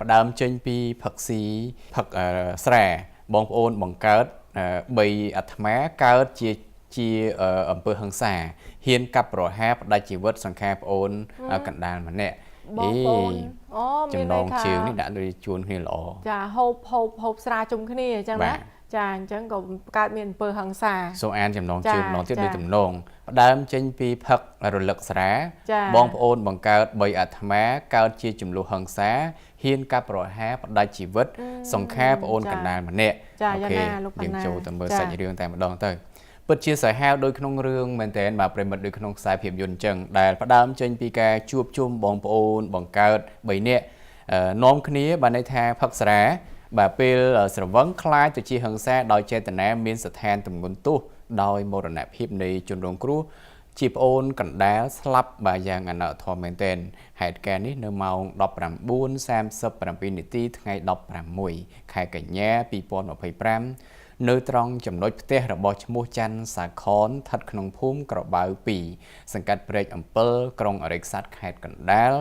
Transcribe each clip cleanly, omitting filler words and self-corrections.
ផ្ដើមចេញពីផឹកស៊ីផឹកស្រាបងប្អូនបង្កើត3អាត្មាកើតជាអំពើហិង្សាហ៊ានកាប់ប្រហារផ្ដាច់ជីវិតសង្ខារប្អូនកណ្ដាលម្នាក់ បងប្អូនអូមានចំណងជើងនេះដាក់ដូចជួនគ្នាល្អ ចាហូបហូបហូបស្រាជុំគ្នាអញ្ចឹងណាចាអញ្ចឹងក៏កើតមានអំពើហិង្សា សូមអានចំណងជើងម្ដងទៀតដូចតំណងផ្ដើមចេញពីផឹករលឹកស្រាបងប្អូនបង្កើត3អាត្មាកើតជាចំនួនហិង្សាហ៊ានកាប់ប្រហារផ្ដាច់ជីវិតសង្ខារប្អូនកណ្ដាលម្នាក់ អូខេ យើងចូលទៅមើលសាច់រឿងតែម្ដងទៅពិតជាសាហាវដូចក្នុងរឿងមែនតើបាទប្រិមិត្តដូចក្នុងខ្សែភាពយន្តអញ្ចឹងដែលផ្ដើមចេញពីការជួបជុំបងប្អូនបង្កើត3នាក់នាំគ្នាបានន័យថាផឹកស្រាបាទពេលស្រវឹងคล้ายទៅជាហិង្សាដោយចេតនាមានស្ថានទម្ងន់ទោសដោយមរណភាពនៃជនរងគ្រោះជាប្អូនកណ្ដាលស្លាប់បាទយ៉ាងអនាធមមែនទែនហេតុការណ៍នេះនៅម៉ោង19:37នាទីថ្ងៃ16ខែកញ្ញា2025នៅត្រង់ចំណុចផ្ទះរបស់ឈ្មោះច័ន្ទសាខនស្ថិតក្នុងភូមិក្របៅ2សង្កាត់ព្រែកអំពិលក្រុងអរិយក្សត្រខេត្តកណ្ដាល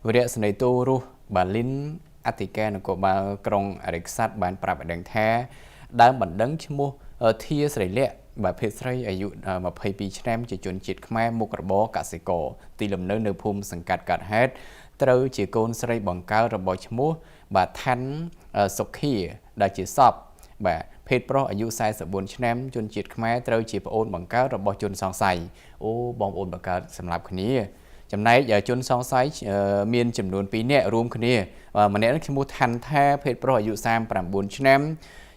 វរៈសេនីយ៍ទោរស់បាលីនអធិការនគរបាលក្រុងអរិយក្សត្របានប្រាប់ឲ្យដឹងថាដើមបណ្ដឹងឈ្មោះធាស្រីលក្ខបាទភេទស្រីអាយុ22ឆ្នាំជាជនជាតិខ្មែរមុខរបរកសិករទីលំនៅនៅភូមិសង្កាត់កាត់ហេតុត្រូវជាកូនស្រីបង្កើតរបស់ឈ្មោះបាទឋានសុខាដែលជាសពបាទភេទប្រុសអាយុ44ឆ្នាំជនជាតិខ្មែរត្រូវជាប្អូនបង្កើតរបស់ជនសង្ស័យអូបងប្អូនបង្កើតសម្រាប់គ្នាចំណែកជនសង្ស័យមានចំនួន2នាក់រួមគ្នាម្នាក់នឹងឈ្មោះឋានថាភេទប្រុសអាយុ39ឆ្នាំ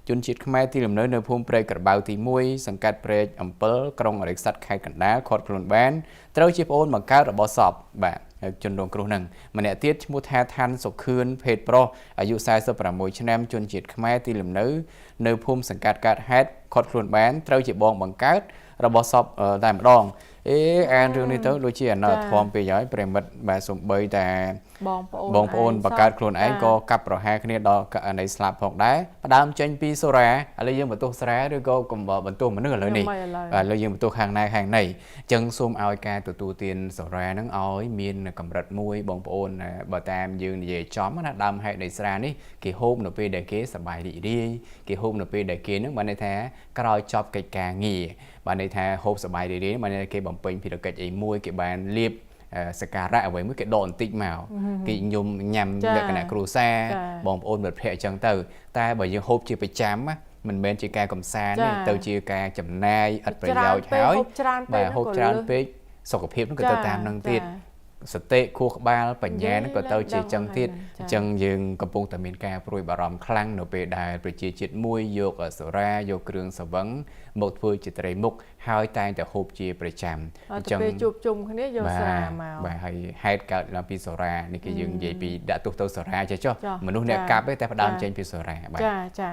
ជនជាតិខ្មែរទីលំនៅនៅភូមិព្រែកក្របៅទី1សង្កាត់ព្រែកអំពិលក្រុងអរិយក្សត្រខេត្តកណ្ដាលខាត់ខ្លួនបានត្រូវជាប្អូនបង្កើតរបស់សពបាទជនរងគ្រោះនឹងម្នាក់ទៀតឈ្មោះថាឋានសុខឿនភេទប្រុសអាយុ46ឆ្នាំជនជាតិខ្មែរទីលំនៅនៅភូមិសង្កាត់កាត់ហេតុខាត់ខ្លួនបានត្រូវជាបងបង្កើតរបស់សពតែម្ដងអេអានរឿងនេះទៅដូចជាអនុធម៌ពេកហើយប្រិមិត្តបាទសំបីតែ បងប្អូន បងប្អូនបង្កើតខ្លួនឯងក៏កាប់ប្រហារគ្នាដល់ករណីស្លាប់ផងដែរផ្ដើមចេញពីសូរ៉ាឥឡូវយើងបន្ទោសស្រាឬក៏កុំបន្ទោសមនុស្សឥឡូវនេះឥឡូវយើងបន្ទោសខាងណាខាងណីអញ្ចឹងសូមឲ្យការទទួលទានសូរ៉ាហ្នឹងឲ្យមានកម្រិតមួយបងប្អូនបើតាមយើងនិយាយចំណាដើមហេតុនៃស្រានេះគេហូបនៅពេលដែលគេសប្បាយរីករាយគេហូបនៅពេលដែលគេហ្នឹងបានន័យថាក្រោយចប់កិច្ចការងារបានន័យថាហូបសប្បាយរីករាយបានន័យថាគេបំពេញភារកិច្ចអីមួយគេបានលៀបសការៈអ្វីមួយគេដកបន្តិចមកគេញុំញ៉ាំលក្ខណៈគ្រួសារបងប្អូនមិត្តភ័ក្តិអញ្ចឹងទៅតែបើយើងហូបជាប្រចាំមិនមែនជាការកំសាន្តទេទៅជាការចំណាយឥតប្រយោជន៍ហើយបាទហូបច្រើនពេកសុខភាពនោះក៏ទៅតាមនឹងទៀតសតិខួរក្បាលបញ្ញានឹងក៏ទៅជាចឹងទៀតអញ្ចឹងយើងកំពុងតែមានការព្រួយបារម្ភខ្លាំងនៅពេលដែលប្រជាជាតិមួយយកសូរ៉ាយកគ្រឿងស្រវឹងមកធ្វើជាត្រីមុខហើយតែងតែហូបជាប្រចាំ អញ្ចឹងពេលជួបជុំគ្នាយកស្រាមក បាទហើយហេតុកើតឡើងពីសូរ៉ានេះគេយើងនិយាយពីដាក់ទោសទៅសូរ៉ាចេះចុះមនុស្សអ្នកកាប់ទេតែផ្ដើមចេញពីសូរ៉ាបាទ ចាចា